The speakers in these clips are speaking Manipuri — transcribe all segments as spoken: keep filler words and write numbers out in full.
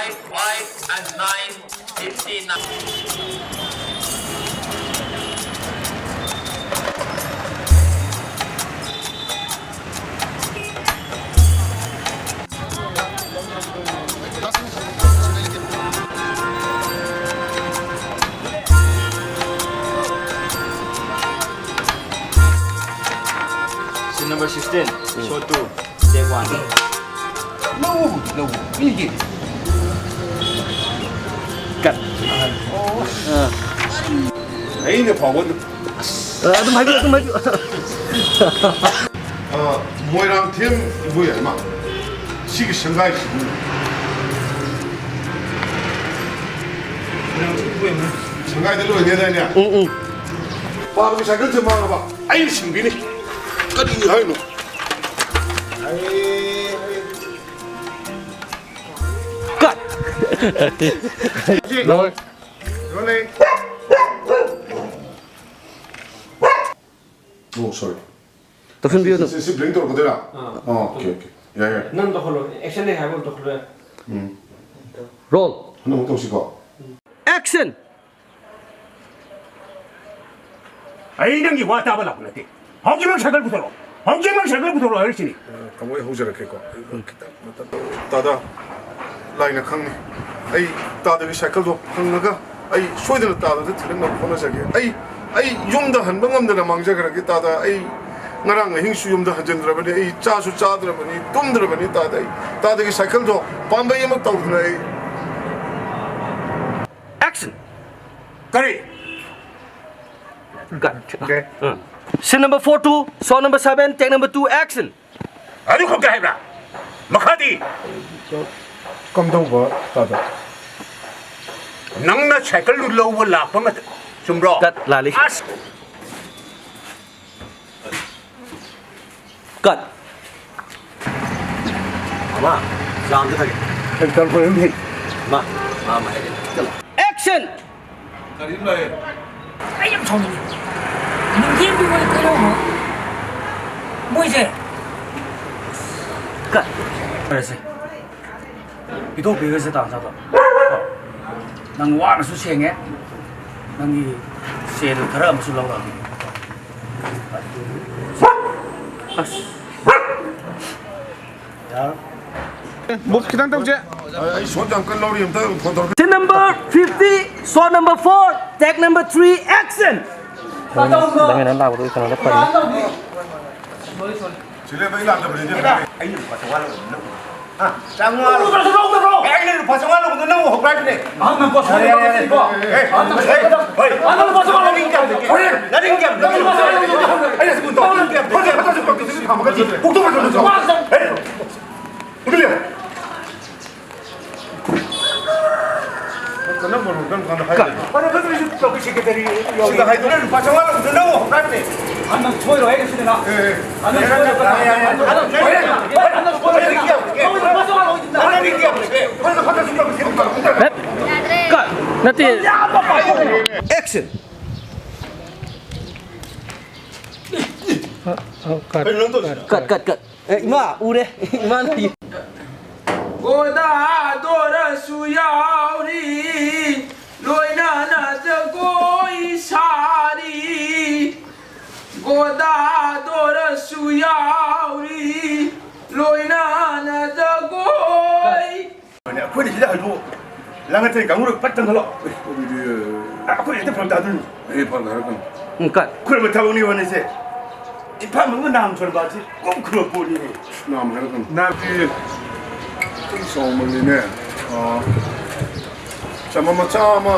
five, five and nine, fifty-nine. Scene number sixteen, shot two, take one. ꯂꯧ, ꯂꯧ, ꯄꯤꯒꯦ꯫ Cut. ꯑꯩꯅ ꯐꯥꯎꯕ ꯑꯗꯨꯝ꯫ ꯑ, ꯑꯗꯨꯝ ꯍꯥꯏꯕꯤꯌꯨ, ꯑꯗꯨꯝ ꯍꯥꯏꯕꯤꯌꯨ꯫ ꯑ, ꯃꯣꯏꯔꯥꯡꯊꯦꯝ ꯏꯕꯣꯌꯥꯏꯃ꯫ ꯁꯤꯒꯤ ꯁꯪꯒꯥꯏꯁꯤꯕꯨ꯫ ꯁꯪꯒꯥꯏꯗ ꯂꯣꯏꯅꯦꯗꯥꯏꯅꯦ? ꯎꯝ, ꯎꯝ꯫ ꯄꯥꯕꯒꯤ ꯁꯥꯏꯀꯜꯁꯦ ꯃꯥꯡꯉꯕ? ꯑꯩꯅ ꯁꯤꯟꯕꯤꯅꯤ꯫ ꯀꯔꯤ ꯍꯥꯏꯅꯣ? Cut! ꯂꯣꯏ꯫ Rolling. Oh, sorry. ꯇꯧꯁꯤꯟꯕꯤꯌꯨ ꯑꯗꯨꯝ꯫ ꯁꯤ, ꯁꯤ blink ꯇꯧꯔꯛꯀꯗꯣꯏꯔꯥ? ꯑꯥ꯫ ꯑꯣ, okay, okay. ꯌꯥꯏ, ꯌꯥꯏ꯫ ꯅꯪ ꯇꯧꯍꯜꯂꯣ꯫ Action ꯂꯩ ꯍꯥꯏꯕ ꯑꯃ ꯇꯧꯍꯜꯂꯣ꯫ ꯎꯝ꯫ Roll꯫ ꯍꯟꯗꯛ ꯑꯃꯨꯛ ꯇꯧꯁꯤꯀꯣ꯫ Action! ꯑꯩ ꯅꯪꯒꯤ ꯋꯥ ꯇꯥꯕ ꯂꯥꯛꯄ ꯅꯠꯇꯦ꯫ ꯍꯧꯖꯤꯛꯃꯛ ꯁꯥꯏꯀꯜ ꯄꯨꯊꯣꯔꯛꯑꯣ꯫ ꯍꯧꯖꯤꯛꯃꯛ ꯁꯥꯏꯀꯜ ꯄꯨꯊꯣꯔꯛꯑꯣ ꯍꯥꯏꯔꯤꯁꯤꯅꯤ꯫ ꯇꯥꯃꯣ, ꯑꯩ ꯍꯧꯖꯔꯛꯀꯦꯀꯣ꯫ ꯈꯤꯇꯪ ꯃꯇꯝ꯫ ꯇꯥꯗ, ꯂꯥꯏꯅ ꯈꯪꯅꯤ꯫ ꯑꯩ ꯇꯥꯗꯒꯤ ꯁꯥꯏꯀꯜꯗꯣ ꯐꯪꯉꯒ ꯑꯩ ꯁꯣꯏꯗꯅ ꯇꯥꯗꯗ ꯊꯤꯜꯂꯛꯅꯕ ꯍꯣꯠꯅꯖꯒꯦ꯫ ꯑꯩ, ꯑꯩ ꯌꯨꯝꯗ ꯍꯟꯕ ꯉꯝꯗꯅ ꯃꯥꯡꯖꯈ꯭ꯔꯒꯦ ꯇꯥꯗ꯫ ꯑꯩ ꯉꯔꯥꯡ ꯑꯍꯤꯡꯁꯨ ꯌꯨꯝꯗ ꯍꯟꯖꯤꯟꯗ꯭ꯔꯕꯅꯤ꯫ ꯑꯩ ꯆꯥꯁꯨ ꯆꯥꯗ꯭ꯔꯕꯅꯤ, ꯇꯨꯝꯗ꯭ꯔꯕꯅꯤ ꯇꯥꯗ꯫ ꯑꯩ ꯇꯥꯗꯒꯤ ꯁꯥꯏꯀꯜꯗꯣ ꯄꯥꯝꯕꯩ ꯑꯃ ꯇꯧꯗꯅ ꯑꯩ Action! ꯀꯔꯤ? Cut. ꯎꯝ꯫ Scene number four two, shot number seven, take number two, action! ꯑꯗꯨ ꯈꯛꯇ ꯍꯥꯏꯕ꯭ꯔꯥ? ꯃꯈꯥꯗꯤ? ꯀꯝꯗꯧꯕ ꯇꯥꯗ? ꯅꯪꯅ ꯁꯥꯏꯀꯜꯗꯨ ꯂꯧꯕ ꯂꯥꯛꯄ ꯃꯇꯝ, ꯆꯨꯝꯕ꯭ꯔꯣ? Cut, ꯂꯥꯜꯂꯤ꯫ ꯑꯁ! ꯀꯠ꯫ ꯑꯃ, ꯆꯥ ꯑꯝꯇ ꯊꯛꯀꯦ꯫ ꯀꯔꯤ ꯇꯧꯔꯛꯄꯅꯣ? ꯑꯃ, ꯑꯃ ꯍꯥꯏꯒꯦ꯫ ꯆꯠꯂꯣ꯫ ꯑꯦꯛꯁꯟ! ꯀꯔꯤꯝ ꯂꯩ꯫ ꯑꯩ ꯌꯥꯝ ꯁꯥꯎꯅꯤꯡꯉꯤ꯫ ꯅꯨꯡꯊꯤꯜꯒꯤ ꯃꯣꯏ ꯀꯩꯅꯣ ꯃꯣꯏꯁꯦ꯫ ꯀꯠ꯫ ꯐꯔꯦꯁꯦ꯫ ꯄꯤꯊꯣꯛꯄꯤꯔꯁꯦ ꯇꯥꯟꯖꯥꯗꯣ꯫ ꯀꯣ꯫ ꯅꯪ ꯋꯥꯅꯁꯨ ꯁꯦꯡꯉꯦ꯫ ꯅꯪꯒꯤ ꯁꯦꯜ ꯈꯔ ꯑꯃꯁꯨ ꯂꯧꯔꯛꯑꯒꯦ꯫ ꯑꯁ꯫ ꯌꯥꯔꯣꯏ꯫ ꯃꯨꯛ ꯈꯤꯇꯪ ꯇꯧꯁꯦ꯫ ꯑꯩ ꯁꯣꯟ ꯌꯥꯝ ꯀꯟꯅ ꯂꯧꯔꯤ, ꯑꯝꯇ ꯐꯣꯟ ꯇꯧꯔꯛꯀꯦ꯫ Scene number fifty, shot number four, take number three, action! ꯗꯃꯦꯅ ꯂꯥꯛꯄꯗꯣ ꯀꯩꯅꯣꯗ ꯐꯪꯉꯤ꯫ ꯁꯤ ꯂꯩꯕ ꯑꯩ ꯂꯥꯛꯇꯕꯅꯤꯅꯦ꯫ ꯑꯩꯅ ꯂꯨꯄꯥ ꯆꯥꯝꯃꯉꯥ ꯂꯧꯕꯗꯣ ꯅꯪ ꯎ-, ꯍꯥ? ꯆꯥꯝꯃꯉꯥ ꯂꯧꯕꯗꯣ ꯅꯪ ꯎꯍꯧꯕ꯭ꯔꯥ ꯍꯥꯏꯕꯅꯦ? ꯑꯍꯟ ꯅꯪ ꯄꯣꯠ ꯁꯨꯃꯥꯏꯅ ꯇꯧꯔꯛꯀꯅꯤꯀꯣ꯫ ꯑꯍꯟ ꯅꯪ ꯄꯣꯠ ꯁꯨꯃꯥꯏꯅ ꯇꯧꯔꯛꯀꯅꯤꯀꯣ꯫ ꯅꯔꯤꯡ ꯀꯌꯥꯝ ꯂꯩꯒꯦ? ꯅꯔꯤꯡ ꯀꯌꯥꯝ ꯂꯩꯒꯦ? ꯑꯩꯅ ꯁꯤ ꯀꯨꯟ ꯇꯧ-, ꯐꯣꯟꯁꯦ ꯐꯠꯇ ꯁꯨꯝ ꯇꯧꯔꯛꯀꯦ, ꯁꯤ ꯊꯝꯃꯒ ꯆꯠꯂꯨ꯫ ꯀꯣꯛꯊꯣꯛ ꯐꯖꯅ ꯆꯠꯂꯨ꯫ ꯍꯦ! ꯀꯅꯥ ꯃꯔꯣꯟ ꯀꯔꯝ ꯀꯥꯟꯗ ꯍꯥꯏꯗꯣꯏꯅꯣ? ꯐꯔꯦ, ꯐꯔꯦ, ꯑꯩꯁꯨ ꯇꯧꯒꯦ, ꯁꯦꯀ꯭ꯔꯦꯇꯔꯤ ꯌꯥꯎꯔꯤ꯫ ꯁꯤꯗ ꯍꯥꯏꯗꯣꯏꯅꯣ꯫ ꯂꯨꯄꯥ ꯆꯥꯝꯃꯉꯥ ꯂꯧꯕꯗꯣ ꯅꯪ ꯍꯥꯏꯕꯅꯦ꯫ ꯍꯟꯗꯛ ꯁꯣꯏꯔꯣꯏ ꯍꯥꯏꯒꯦ ꯁꯤꯗꯅ꯫ ꯑꯦ, ꯑꯦ꯫ ꯍꯟꯗꯛ ꯁꯣꯏꯔꯣꯏ꯫ ꯌꯥꯔꯦ, ꯌꯥꯔꯦ, ꯌꯥꯔꯦ꯫ ꯍꯟꯗꯛ ꯁꯣꯏꯔꯣꯏ꯫ ꯍꯣꯏ, ꯍꯣꯏ, ꯍꯣꯏ꯫ ꯍꯟꯗꯛ ꯁꯣꯏꯔꯣꯏ꯫ ꯍꯟꯗꯛ ꯁꯣꯏꯔꯣꯏ꯫ ꯍꯟꯗꯛ ꯁꯣꯏꯔꯣꯏ꯫ ꯀꯠ꯫ ꯅꯠꯇꯦ꯫ ꯑꯦꯛꯁꯟ꯫ ꯑ, ꯑ, ꯀꯠ꯫ ꯀꯩꯅꯣ ꯅꯪ ꯇꯧꯔꯤꯁꯤꯅ? ꯀꯠ, ꯀꯠ, ꯀꯠ꯫ ꯑꯦ, ꯏꯃꯥ, ꯎꯔꯦ꯫ ꯏꯃꯥꯅ ꯒꯣꯗꯥꯗꯣꯔꯁꯨ ꯌꯥꯎꯔꯤ, ꯂꯣꯏꯅꯅ ꯖꯒꯣꯏ ꯁꯥꯔꯤ꯫ ꯒꯣꯗꯥꯗꯣꯔꯁꯨ ꯌꯥꯎꯔꯤ, ꯂꯣꯏꯅꯅ ꯖꯒꯣꯏ꯫ ꯑꯩꯈꯣꯏꯅ ꯁꯤꯗ ꯍꯟꯗꯣꯛ, ꯂꯥꯡꯉꯊꯦꯜ ꯀꯥꯡꯕꯨꯗ ꯄꯠ ꯇꯝꯍꯜꯂꯣ꯫ ꯑꯗꯨꯗꯤ ꯑꯩꯈꯣꯏ ꯍꯦꯛꯇ ꯐꯔꯛ ꯇꯥꯗꯣꯏꯅꯤ꯫ ꯑꯩ ꯐꯔꯛ ꯇꯥꯔꯛꯀꯅꯤ꯫ ꯎꯝ, ꯀꯠ꯫ ꯑꯩꯈꯣꯏ ꯊꯕꯛꯅꯤ ꯋꯥꯅꯤꯁꯦ꯫ ꯏꯝꯐꯥꯜ ꯃꯅꯨꯡꯗ ꯅꯥꯝ ꯁꯣꯟꯕ ꯑꯁꯤ ꯀꯨꯝ ꯈꯨꯔ ꯄꯣꯠꯅꯤꯅꯦ꯫ ꯅꯥꯝ ꯍꯥꯏꯔꯛꯀꯅꯨ꯫ ꯅꯥꯝꯗꯤ ꯈꯤꯇꯪ ꯆꯥꯎꯃꯜꯂꯤꯅꯦ꯫ ꯑꯥ꯫ ꯆꯃ ꯃꯆꯥ ꯑꯃ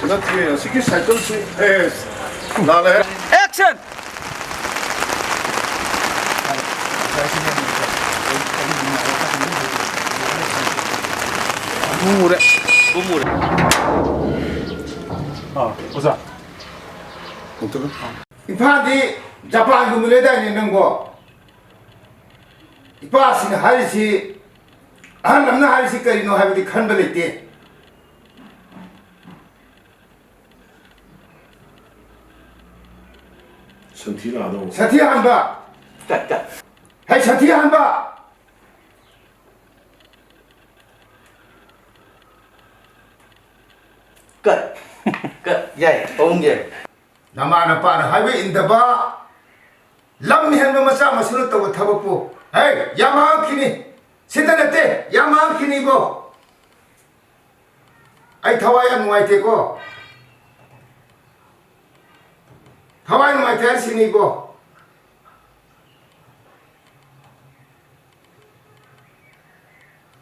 ꯅꯠꯇꯦ, ꯑꯁꯤꯒꯤ ꯁꯥꯏꯀꯜꯁꯤ꯫ ꯑꯦ, ꯂꯥꯜꯂꯦ꯫ ꯑꯦꯛꯁꯟ! ꯃꯨꯔꯦ꯫ ꯃꯨꯔꯦ꯫ ꯑꯥ, ꯑꯣꯖꯥ꯫ ꯑꯃꯨꯛꯇꯒ꯫ ꯏꯝꯐꯥꯜꯗꯤ ꯖꯄꯥꯟꯒꯨꯝꯕ ꯂꯩꯗꯥꯏꯅꯦ ꯅꯪꯕꯣ? ꯏꯄꯥꯁꯤꯅ ꯍꯥꯏꯔꯤꯁꯤ, ꯑꯍꯜ ꯑꯃꯅ ꯍꯥꯏꯔꯤꯁꯤ ꯀꯔꯤꯅꯣ ꯍꯥꯏꯕꯗꯤ ꯈꯟꯕ ꯂꯩꯇꯦ꯫ ꯁꯟꯊꯤ ꯂꯥꯛꯑꯗꯧꯕ꯫ ꯁꯟꯊꯤ ꯍꯥꯟꯕ! ꯀꯠ, ꯀꯠ꯫ ꯍꯩ, ꯁꯟꯊꯤ ꯍꯥꯟꯕ! ꯀꯠ꯫ ꯀꯠ꯫ ꯌꯥꯏ, ꯄꯥꯕꯨꯡꯒꯤ꯫ ꯅꯃꯥ ꯅꯄꯥꯅ ꯍꯥꯏꯕ ꯏꯟꯗꯕ, ꯂꯝ ꯍꯦꯟꯕ ꯃꯆꯥ ꯃꯁꯨꯅ ꯇꯧꯕ ꯊꯕꯛꯄꯨ, ꯍꯦ, ꯌꯥꯝ ꯃꯥꯡꯈꯤꯅꯤ꯫ ꯁꯤꯇ ꯅꯠꯇꯦ, ꯌꯥꯝ ꯃꯥꯡꯈꯤꯅꯤꯕꯣ꯫ ꯑꯩ ꯊꯋꯥꯏ ꯌꯥꯝ ꯅꯨꯡꯉꯥꯏꯇꯦꯀꯣ꯫ ꯊꯋꯥꯏ ꯅꯨꯡꯉꯥꯏꯇꯦ ꯍꯥꯏꯁꯤꯅꯤꯀꯣ꯫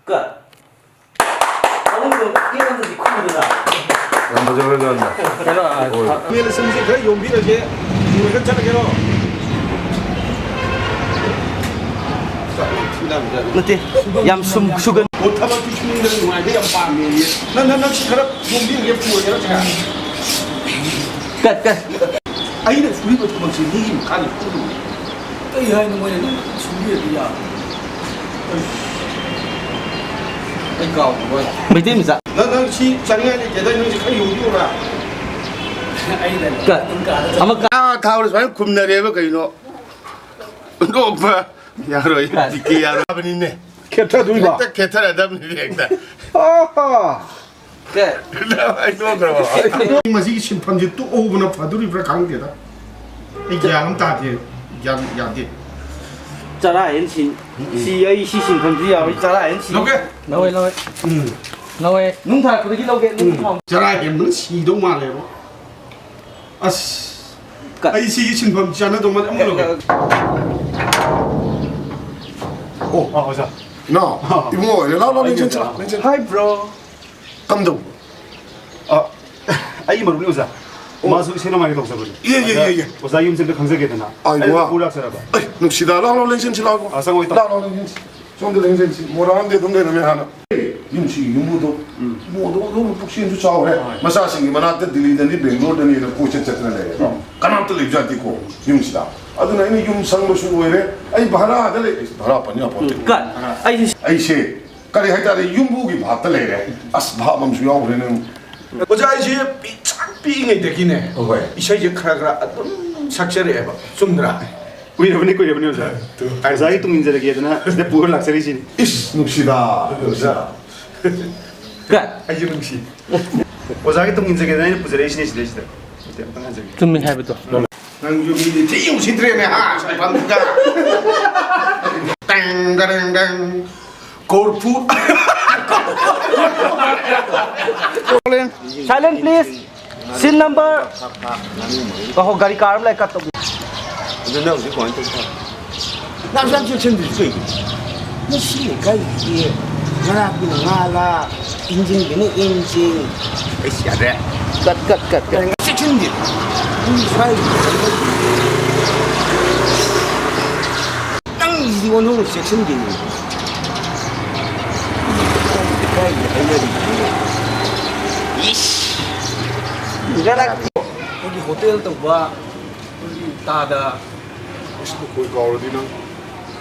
ꯀꯠ꯫ ꯄꯥꯕꯨꯡꯗꯣ ꯏꯔꯣꯟꯗꯗꯤ ꯈꯨꯝꯗꯅ꯫ ꯌꯥꯝ ꯐꯖꯈ꯭ꯔꯖꯥꯠꯅꯤ꯫ ꯀꯩꯅꯣ, ꯑ, ꯍꯣꯏ꯫ ꯊ- ꯃꯦꯜꯁꯤꯡꯁꯦ ꯈꯔ ꯌꯣꯝꯕꯤꯔꯒꯦ꯫ ꯄꯨꯔꯒ ꯆꯠꯂꯒꯦꯔꯣ? ꯅꯠꯇꯦ, ꯌꯥꯝ ꯁꯨꯝ ꯁꯨꯒꯟ- ꯑꯣ, ꯊꯕꯛꯇꯤ ꯁꯨꯅꯤꯡꯗꯅ ꯅꯨꯡꯉꯥꯏꯕ ꯌꯥꯝ ꯄꯥꯝꯃꯦꯌꯦ꯫ ꯅꯪ, ꯅꯪ, ꯅꯪꯁꯨ ꯈꯔ ꯌꯣꯝꯕꯤꯔꯒꯦ, ꯄꯨꯔꯒꯦꯔꯣ ꯁꯤꯒ? ꯀꯠ, ꯀꯠ꯫ ꯑꯩꯅ ꯁꯨꯔꯤꯕ ꯊꯕꯛꯁꯤ ꯃꯤꯒꯤ ꯃꯈꯥꯗ ꯁꯨꯗꯧꯕ꯫ ꯀꯩ ꯍꯥꯏꯅꯣ ꯃꯣꯏꯅ ꯅꯪ ꯁꯨꯕꯤꯔꯗꯤ ꯌꯥꯕ? ꯑꯩ ꯀꯥꯎꯈꯤꯕ ꯋꯥꯅꯤ꯫ ꯃꯩꯇꯩ ꯃꯆꯥ꯫ ꯅꯪ, ꯅꯪ ꯁꯤ ꯆꯥꯅꯤꯡꯉꯥꯏ ꯂꯩꯇꯦꯗ, ꯅꯪꯁꯤ ꯈꯔ ꯌꯣꯝꯕꯤꯌꯣꯔꯥ? ꯑꯩꯅ ꯀ-, ꯑꯗꯨꯝ ꯀꯥꯗ ꯆꯠ- ꯑꯃ ꯀ- ꯑꯥ, ꯊꯥꯎꯔꯦ ꯁꯨꯃꯥꯏꯅ ꯈꯨꯝꯅꯔꯦꯕ ꯀꯩꯅꯣ? ꯅꯣꯛꯄ ꯌꯥꯔꯣꯏ, ꯀ- ꯖꯤꯀꯦ ꯌꯥꯔꯣꯏ ꯍꯥꯏꯕꯅꯤꯅꯦ꯫ ꯈꯦꯠꯊꯗꯣꯏꯕ? ꯍꯦꯛꯇ ꯈꯦꯠꯊꯔꯗꯕꯅꯤꯅꯦ, ꯍꯦꯛꯇ꯫ ꯑꯥ! ꯀꯦ? ꯅꯪ ꯑꯩ ꯇꯣꯛꯈ꯭ꯔꯕꯣ? ꯃꯁꯤꯒꯤ ꯁꯤꯟꯐꯝꯁꯤ ꯇꯣꯛꯍꯧꯕꯅ ꯐꯗꯣꯔꯤꯕ꯭ꯔꯥ ꯈꯪꯗꯦꯗ꯫ ꯑꯩ ꯒ꯭ꯌꯥꯟ ꯑꯃ ꯇꯥꯗꯦ꯫ ꯒ꯭ꯌꯥꯟ ꯌꯥꯗꯦ꯫ ꯆꯔꯥ ꯍꯦꯟ ꯁꯤ-, ꯁꯤ ꯑꯩ ꯁꯤ ꯁꯤꯟꯐꯝꯁꯤ ꯌꯥꯎꯏ, ꯆꯔꯥ ꯍꯦꯟ ꯁꯤ꯫ ꯂꯧꯒꯦ? ꯂꯧꯋꯦ, ꯂꯧꯋꯦ꯫ ꯎꯝ꯫ ꯂꯧꯋꯦ꯫ ꯅꯨꯡ ꯊꯥꯔꯛꯄꯗꯒꯤ ꯂꯧꯒꯦ, ꯅꯨꯡ ꯎꯝ꯫ ꯊꯥꯎ꯫ ꯆꯔꯥ ꯍꯦꯟꯕꯅ ꯁꯤꯗꯧ ꯃꯥꯜꯂꯦꯕ꯫ ꯑꯁ꯫ ꯀ- ꯑꯩ ꯁꯤꯒꯤ ꯁꯤꯟꯐꯝ ꯆꯥꯟꯅꯗꯧ ꯃꯥꯜꯂꯦ꯫ ꯑꯃꯨꯛ ꯂꯧꯒꯦ꯫ ꯑꯣ, ꯑꯥ, ꯑꯣꯖꯥ꯫ ꯏꯅꯥꯎ, ꯑꯥ꯫ ꯏꯕꯨꯡꯉꯣ ꯑꯣꯏꯔꯦ꯫ ꯂꯥꯎ, ꯂꯥꯎ, ꯂꯦꯡꯁꯤꯟꯁꯤ ꯂꯥꯎ, ꯂꯦꯡꯁꯤꯟ꯫ Hi, bro. ꯀꯝꯗꯧꯕ? ꯑ, ꯑꯩꯒꯤ ꯃꯔꯨꯞꯅꯤ, ꯑꯣꯖꯥ꯫ ꯑꯣ꯫ ꯃꯥꯁꯨ ꯏꯁꯩ ꯅꯣꯡꯃꯥꯏꯒꯤ ꯇꯧꯖꯕꯅꯤ꯫ ꯏꯌꯦ, ꯏꯌꯦ, ꯑꯗ ꯏꯌꯦ, ꯏꯌꯦ꯫ ꯑꯣꯖꯥ ꯌꯨꯝꯁꯤꯗ ꯈꯪꯖꯒꯦꯗꯅ꯫ ꯑꯥꯏ, ꯑꯩ ꯋꯥ꯫ ꯄꯨ ꯂꯥꯛꯆꯔꯕ? ꯑꯩ, ꯅꯨꯡꯁꯤꯗ, ꯂꯥꯎ, ꯂꯥꯎ, ꯂꯦꯡꯁꯤꯟꯁꯤ ꯂꯥꯎ꯫ ꯑ, ꯆꯪꯉꯣ, ꯏꯇꯥꯎ꯫ ꯂꯥꯎ, ꯂꯥꯎ, ꯂꯦꯡꯁꯤꯟꯁꯤ꯫ ꯁꯣꯝꯗ ꯂꯦꯡꯁꯤꯟꯁꯤ꯫ ꯃꯣꯔꯥ ꯑꯃꯗꯤ ꯑꯗꯨꯝ ꯂꯩꯔꯝꯃꯦ ꯍꯥꯟꯅ꯫ ꯌꯨꯝꯁꯤꯒꯤ ꯌꯨꯝꯕꯨꯗꯣ, ꯎꯝ꯫ ꯃꯣꯗꯣ ꯑꯗꯨꯝ ꯄꯨꯛꯆꯦꯜꯁꯨ ꯆꯥꯎꯔꯦ꯫ ꯍꯣꯏ꯫ ꯃꯆꯥꯁꯤꯡꯒꯤ ꯃꯅꯥꯛꯇ ꯗꯤꯜꯂꯤꯗꯅꯤ, ꯕꯦꯡꯒ꯭ꯂꯣꯔꯗꯅꯤꯅ ꯀꯣꯏ ꯆꯠ ꯆꯠꯇꯅ ꯂꯩꯔꯦꯀꯣ꯫ ꯎꯝ꯫ ꯀꯅꯥꯝꯇ ꯂꯩꯕꯖꯥꯠꯇꯦꯀꯣ ꯌꯨꯝꯁꯤꯗ꯫ ꯑꯗꯨꯅ ꯑꯩꯅ ꯌꯨꯝ ꯁꯪꯕꯁꯨ ꯑꯣꯏꯔꯦ, ꯑꯩ ꯚꯔꯥꯗ ꯂꯩ꯫ ꯚꯔꯥ ꯄꯟ ꯌꯥꯄꯣꯟꯇꯦ꯫ ꯀꯠ꯫ ꯑꯩꯁꯦ ꯑꯩꯁꯦ ꯀꯔꯤ ꯍꯥꯏꯇꯥꯔꯦ, ꯌꯨꯝꯕꯨꯒꯤ ꯚꯥꯞꯇ ꯂꯩꯔꯦ꯫ ꯑꯁ, ꯚꯥꯞ ꯑꯃꯁꯨ ꯌꯥꯎꯈ꯭ꯔꯦ ꯅꯪ꯫ ꯑꯣꯖꯥ, ꯑꯩꯁꯦ ꯄꯤꯛꯁꯛ ꯄꯤꯛꯏꯉꯩꯗꯒꯤꯅꯦ ꯍꯣꯏ꯫ ꯏꯁꯩꯁꯦ ꯈꯔ ꯈꯔ ꯑꯗꯨꯝ ꯁꯛꯆꯔꯛꯑꯦꯕ, ꯆꯨꯝꯗ꯭ꯔꯥ? ꯀꯨꯏꯔꯕꯅꯤ, ꯀꯨꯏꯔꯕꯅꯤ ꯑꯣꯖꯥ꯫ ꯑꯗꯨ ꯑꯣꯖꯥꯒꯤ ꯇꯨꯡ ꯏꯟꯖꯔꯒꯦꯗꯅ ꯁꯤꯗ ꯄꯨꯔ ꯂꯥꯛꯆꯔꯤꯁꯤꯅꯤ꯫ ꯏꯁ, ꯅꯨꯡꯁꯤꯗ, ꯅꯨꯡꯁꯤꯗ꯫ ꯀꯠ꯫ ꯑꯩꯁꯨ ꯅꯨꯡꯁꯤ꯫ ꯑꯣꯖꯥꯒꯤ ꯇꯨꯡ ꯏꯟꯖꯒꯦꯗꯅ ꯑꯩꯅ ꯄꯨꯖꯔꯛꯏꯁꯤꯅꯦ ꯁꯤꯗꯩꯁꯤꯗ꯫ ꯅꯠꯇꯦ, ꯑꯝꯇꯪ ꯍꯟꯖꯒꯦ꯫ ꯆꯨꯝꯃꯤ ꯍꯥꯏꯕꯗꯣ꯫ ꯅꯪꯁꯨ ꯃꯤꯗꯤ ꯊꯤ ꯎꯁꯤꯠꯇ꯭ꯔꯦꯅꯦ, ꯍꯥ? ꯁꯥꯏꯐꯝꯗꯨꯗ꯫ ꯇꯦꯡ, ꯇꯦꯡ, ꯇꯦꯡ꯫ ꯀꯣꯔꯐꯨ꯫ Silent, please. Scene number. ꯑꯍꯣ, ꯒꯥꯔꯤ ꯀꯥꯔ ꯑꯃ ꯂꯩ, ꯀꯠ ꯇꯧꯕꯤ꯫ ꯑꯗꯨ ꯅꯪ ꯍꯧꯖꯤꯛ ꯀꯃꯥꯏꯅ ꯇꯧꯕ? ꯅꯪꯁꯨ ꯌꯥꯝ ꯆꯦꯛꯁꯤꯟꯗ꯭ꯔꯤꯁꯤ ꯀꯩꯒꯤꯅꯣ? ꯃꯁꯤ ꯂꯩꯀꯥꯏꯒꯤ ꯉꯥꯛꯄꯤꯅ ꯉꯥꯂꯥ, ꯏꯟꯖꯤꯟꯒꯤꯅ ꯏꯟꯖꯤꯟ꯫ ꯑꯩꯁ, ꯌꯥꯗ꯭ꯔꯦ꯫ ꯀꯠ, ꯀꯠ, ꯀꯠ, ꯀꯠ꯫ ꯌꯥꯝ ꯆꯦꯛꯁꯤꯟꯗꯦ꯫ ꯃꯤ ꯁ꯭ꯋꯥꯏꯒꯤ ꯅꯪꯒꯤꯁꯤꯗꯤ ꯑꯣꯟꯊꯣꯛꯅ ꯆꯦꯛꯁꯤꯟꯗꯦꯅꯦ꯫ ꯂꯩꯀꯥꯏꯒꯤ ꯍꯥꯏꯅꯔꯤꯕꯅꯤꯅꯦ꯫ ꯏꯁ! ꯑꯩꯈꯣꯏꯒꯤ ꯍꯣꯇꯦꯜ ꯇꯧꯕ, ꯑꯩꯈꯣꯏꯒꯤ ꯇꯥꯗ꯫ ꯑꯁ, ꯂꯨꯈꯣꯏ ꯀꯥꯎꯔꯗꯤ ꯅꯪ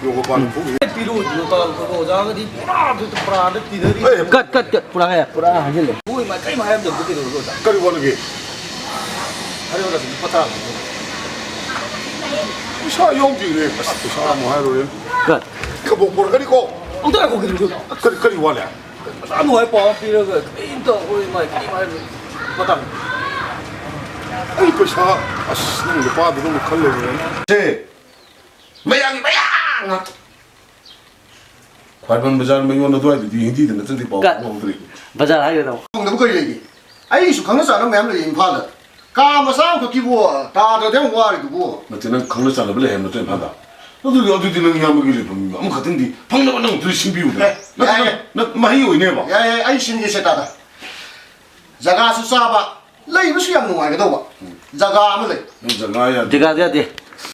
ꯌꯣꯒ ꯄꯥꯟ ꯊꯣꯛꯈꯤ꯫ ꯄꯤꯔꯨꯗꯅ ꯇꯧꯔꯒ ꯑꯣꯖꯥꯒꯗꯤ ꯄꯨꯔꯥ ꯑꯗꯨ ꯄꯨꯔꯥꯗ ꯇꯤꯟꯅꯔꯤ꯫ ꯑꯦ, ꯀꯠ, ꯀꯠ, ꯀꯠ, ꯄꯨꯔꯥ ꯍꯥꯏ, ꯄꯨꯔꯥ ꯍꯥꯏꯖꯤꯜꯂꯦ꯫ ꯃꯣꯏ ꯃꯥꯏꯀꯩ ꯃꯥꯏ ꯑꯝꯗ ꯑꯝꯇ ꯀꯩꯗꯧꯔꯒꯦ ꯑꯣꯖꯥ? ꯀꯔꯤ ꯋꯥꯠꯂꯤꯒꯦ? ꯍꯥꯏꯔꯛꯑꯣ, ꯂꯨꯄꯥ ꯇꯔꯥ꯫ ꯄꯩꯁꯥ ꯌꯥꯎꯗꯦꯅꯦ꯫ ꯑꯁ, ꯄꯩꯁꯥ ꯑꯃꯨꯛ ꯍꯥꯏꯔꯨꯔꯦ꯫ ꯀꯠ꯫ ꯀꯕꯣꯛ ꯄꯣꯔꯛꯀꯅꯤꯀꯣ꯫ ꯑꯝꯇ ꯉꯥꯏꯈꯣ, ꯀꯩꯗꯧꯔꯒꯦ ꯑꯣꯖꯥ? ꯀꯔꯤ, ꯀꯔꯤ ꯋꯥꯠꯂꯤ? ꯑꯁ, ꯅꯨꯡꯉꯥꯏ ꯄꯥꯎ ꯑꯃ ꯄꯤꯔꯒ ꯀꯔꯤꯝꯇ ꯑꯩꯈꯣꯏ ꯃꯥꯏ ꯀꯔꯤꯝ ꯍꯥꯏꯔꯣꯏ꯫ ꯃꯇꯥꯡ꯫ ꯑꯩ ꯄꯩꯁꯥ, ꯑꯁ, ꯅꯪ ꯅꯨꯄꯥꯗꯨ ꯑꯗꯨꯝ ꯈꯜ ꯂꯩꯔꯦ꯫ ꯁꯦ, ꯃꯌꯥꯡꯒꯤ ꯃꯌꯥꯡ ꯉꯥꯛꯇ꯫ ꯈ꯭ꯋꯥꯏꯔꯝꯕꯟ ꯕꯖꯥꯔ ꯃꯌꯣꯟ ꯑꯗꯨꯋꯥꯏꯗꯨꯗꯤ ꯍꯤꯟꯗꯤꯗ ꯅꯠꯇ꯭ꯔꯗꯤ ꯄꯥꯎ ꯀ-, ꯐꯥꯎꯅꯍꯧꯗ꯭ꯔꯤ꯫ ꯕꯖꯥꯔ ꯍꯥꯏꯒꯗꯧ꯫ ꯈꯪꯗꯕ ꯀꯔꯤ ꯂꯩꯒꯦ? ꯑꯩꯒꯤꯁꯨ ꯈꯪꯅ ꯆꯥꯟꯅꯕ ꯃꯌꯥꯝ ꯂꯩꯌꯦ ꯏꯝꯐꯥꯜꯗ꯫ ꯀꯥ ꯃꯆꯥ ꯑꯃꯈꯛꯀꯤꯕꯨ ꯇꯥꯗ꯭ꯔꯗꯤ ꯌꯥꯝ ꯋꯥꯔꯤꯗꯨꯕꯨ꯫ ꯅꯠꯇꯦ, ꯅꯪ ꯈꯪꯅ ꯆꯥꯟꯅꯕ ꯂꯩ ꯍꯥꯏꯕ ꯅꯠꯇ꯭ꯔꯣ ꯏꯝꯐꯥꯜꯗ? ꯑꯗꯨꯗꯤ, ꯑꯗꯨꯗꯤ ꯅꯪ ꯏꯌꯥꯝꯕꯒꯤ ꯂꯩꯐꯝ ꯑꯃꯈꯛꯇꯪꯗꯤ ꯐꯪꯅꯕ ꯅꯪ ꯑꯝꯇ ꯁꯤꯟꯕꯤꯌꯨꯗꯅ꯫ ꯑꯦ, ꯅꯠꯇꯦ, ꯌꯥꯏ, ꯅꯪ, ꯌꯥꯏ꯫ ꯅꯪ ꯃꯍꯩ ꯑꯣꯏꯅꯦꯕ꯫ ꯌꯥꯏ, ꯌꯥꯏ, ꯑꯩ ꯁꯤꯟꯒꯦꯁꯦ, ꯇꯥꯗ꯫ ꯖꯒꯥꯁꯨ ꯆꯥꯕ, ꯂꯩꯕꯁꯨ ꯌꯥꯝ ꯅꯨꯡꯉꯥꯏꯒꯗꯧꯕ ꯎꯝ꯫ ꯖꯒꯥ ꯑꯃ ꯂꯩ꯫ ꯅꯪ ꯖꯒꯥ ꯌꯥꯗꯦ꯫ ꯖꯒꯥꯗꯤ ꯌꯥꯗꯦ꯫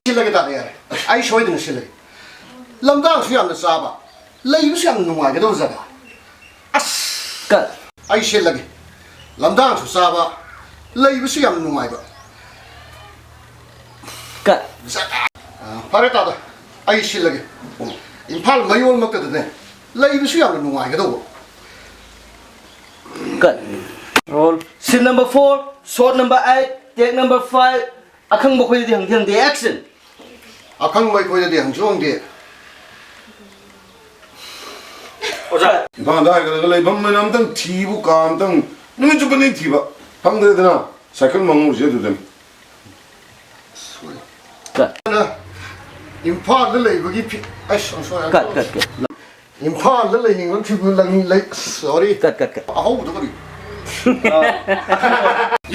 ꯁꯤꯜꯂꯒꯦ, ꯇꯥꯗ, ꯌꯥꯔꯦ꯫ ꯑꯩ ꯁꯣꯏꯗꯅ ꯁꯤꯜꯂꯒꯦ꯫ ꯂꯝꯗꯥꯡꯁꯨ ꯌꯥꯝꯅ ꯆꯥꯕ, ꯂꯩꯕꯁꯨ ꯌꯥꯝꯅ ꯅꯨꯡꯉꯥꯏꯒꯗꯧꯕ ꯖꯒꯥ꯫ ꯑꯁ! ꯀ- ꯑꯩ ꯁꯤꯜꯂꯒꯦ꯫ ꯂꯝꯗꯥꯡꯁꯨ ꯆꯥꯕ, ꯂꯩꯕꯁꯨ ꯌꯥꯝ ꯅꯨꯡꯉꯥꯏꯕ꯫ ꯑ, ꯐꯔꯦ ꯇꯥꯗ, ꯑꯩ ꯁꯤꯜꯂꯒꯦ꯫ ꯏꯝꯐꯥꯜ ꯃꯌꯣꯜꯃꯛꯇꯗꯅꯦ ꯂꯩꯕꯁꯨ ꯌꯥꯝꯅ ꯅꯨꯡꯉꯥꯏꯒꯗꯧꯕ꯫ Cut. Roll. Scene number four, shot number eight, take number five. ꯑꯈꯪꯕ ꯑꯩꯈꯣꯏꯗꯗꯤ ꯍꯪꯗꯤ ꯍꯪꯗꯦ꯫ Action. ꯑꯈꯪꯕ ꯑꯩꯈꯣꯏꯗꯗꯤ ꯍꯪꯁꯨ ꯍꯪꯗꯦ꯫ ꯑꯣꯖꯥ꯫ ꯏꯝꯐꯥꯜꯗ ꯍꯥꯏꯒꯠꯂꯒ ꯂꯩꯐꯝ ꯑꯣꯏꯅ ꯑꯝꯇꯪ ꯊꯤꯕꯨ ꯀꯥ ꯑꯝꯇꯪ ꯅꯨꯃꯤꯠ ꯆꯨꯞꯄ ꯅꯤ ꯊꯤꯕ ꯐꯪꯗ꯭ꯔꯦꯗꯅ ꯁꯥꯏꯀꯜ ꯃꯪꯉꯨꯔꯁꯦ ꯑꯗꯨꯗꯅꯤ꯫ Cut. ꯏꯝꯐꯥꯜꯗ ꯂꯩꯕꯒꯤ ꯐꯤ-, ꯑꯁ, I'm sorry, I'm cut, sorry. Cut, cut. ꯏꯝꯐꯥꯜꯗ ꯂꯩꯅꯤꯡꯕ ꯐꯤꯕꯝ ꯂꯩ, ꯂꯩ, sorry. Cut, cut, cut. ꯑꯍꯧꯕꯗꯣ ꯀꯔꯤ?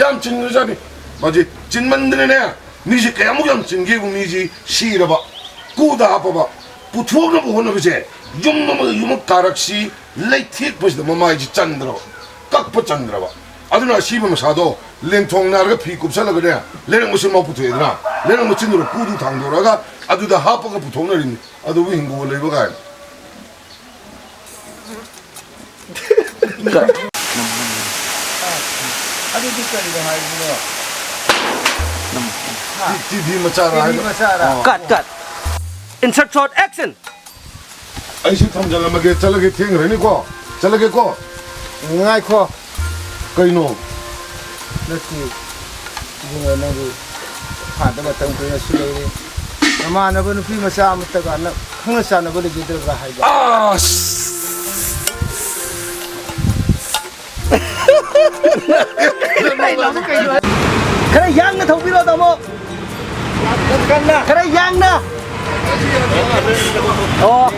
ꯌꯥꯝ ꯆꯤꯟꯈ꯭ꯔꯖꯥꯠꯅꯤ꯫ ꯃꯥꯁꯦ ꯆꯤꯟꯃꯟꯗꯅꯅꯦ, ꯃꯤꯁꯦ ꯀꯌꯥꯃꯨꯛ ꯌꯥꯝ ꯆꯤꯟꯒꯦꯕꯨ, ꯃꯤꯁꯤ ꯁꯤꯔꯕ, ꯀꯨꯗ ꯍꯥꯞꯄꯕ, ꯄꯨꯊꯣꯛꯅꯕ ꯍꯣꯠꯅꯕꯁꯦ, ꯌꯨꯝ ꯑꯃꯒ ꯌꯨꯝ ꯑꯃ ꯀꯥꯔꯛꯁꯤ ꯂꯩꯊꯦꯛꯄꯁꯤꯗ ꯃꯃꯥꯏꯁꯤ ꯆꯟꯗ꯭ꯔꯕ, ꯀꯛꯄ ꯆꯟꯗ꯭ꯔꯕ꯫ ꯑꯗꯨꯅ ꯑꯁꯤꯕ ꯃꯁꯥꯗꯣ ꯂꯦꯟꯊꯣꯡ ꯅꯥꯔꯒ ꯐꯤ ꯀꯨꯞꯁꯜꯂꯒꯅꯦ, ꯂꯩꯔꯛ ꯃꯆꯤꯟꯐꯥꯎ ꯄꯨꯊꯣꯛꯑꯦꯗꯅ, ꯂꯩꯔꯛ ꯃꯆꯤꯟꯗꯨꯗ ꯀꯨꯗꯨ ꯊꯥꯡꯗꯣꯔꯛꯑꯒ ꯑꯗꯨꯗ ꯍꯥꯞꯄꯒ ꯄꯨꯊꯣꯛꯅꯔꯤꯅꯤ꯫ ꯑꯗꯨꯕꯨ ꯍꯤꯡꯒꯣꯜ ꯂꯩꯕ ꯀꯥꯏꯅ꯫ ꯑꯗꯨꯗꯤ ꯀꯔꯤꯅꯣ ꯍꯥꯏꯕꯅꯣ? ꯇꯤ-, ꯇꯤꯚꯤ ꯃꯆꯥꯔ ꯇꯤꯚꯤ ꯍꯥꯏꯕ? ꯃꯆꯥꯔ? ꯑꯥ꯫ Cut, cut. Insert shot, action. ꯑꯩꯁꯨ ꯊꯝꯖꯜꯂꯝꯃꯒꯦ, ꯆꯠꯂꯒꯦ, ꯊꯦꯡꯈ꯭ꯔꯅꯤꯀꯣ, ꯆꯠꯂꯒꯦꯀꯣ꯫ ꯉꯥꯏꯈꯣ꯫ ꯀꯩꯅꯣ? ꯅꯠꯇꯦ, ꯏꯕꯨꯡꯉꯣ, ꯅꯪꯕꯨ ꯐꯥꯗ ꯃꯇꯝ ꯀꯨꯏꯅꯁꯨ ꯂꯩꯔꯦ꯫ ꯅꯃꯥꯟꯅꯕ ꯅꯨꯄꯤ ꯃꯆꯥ ꯑꯃꯠꯇꯒ ꯅꯪ ꯈꯪꯅ ꯆꯥꯟꯅꯕ ꯂꯩꯖꯗ꯭ꯔꯕ꯭ꯔꯥ ꯍꯥꯏꯕ? ꯑꯁ! ꯈꯔ ꯌꯥꯡꯅ ꯊꯧꯕꯤꯔꯣ, ꯇꯥꯃꯣ꯫ ꯈꯔ ꯌꯥꯡꯅ꯫ ꯑꯣ꯫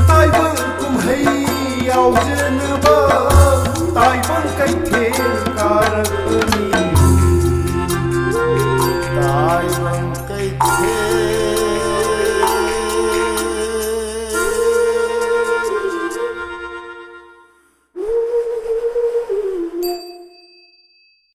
ꯇꯥꯏꯕꯪ ꯀꯨꯝꯍꯩ ꯌꯥꯎꯖꯅꯕ ꯇꯥꯏꯕꯪ ꯀꯩꯊꯦꯜ ꯀꯥꯔꯛꯄꯅꯤ꯫ ꯇꯥꯏꯕꯪ ꯀꯩꯊꯦꯜ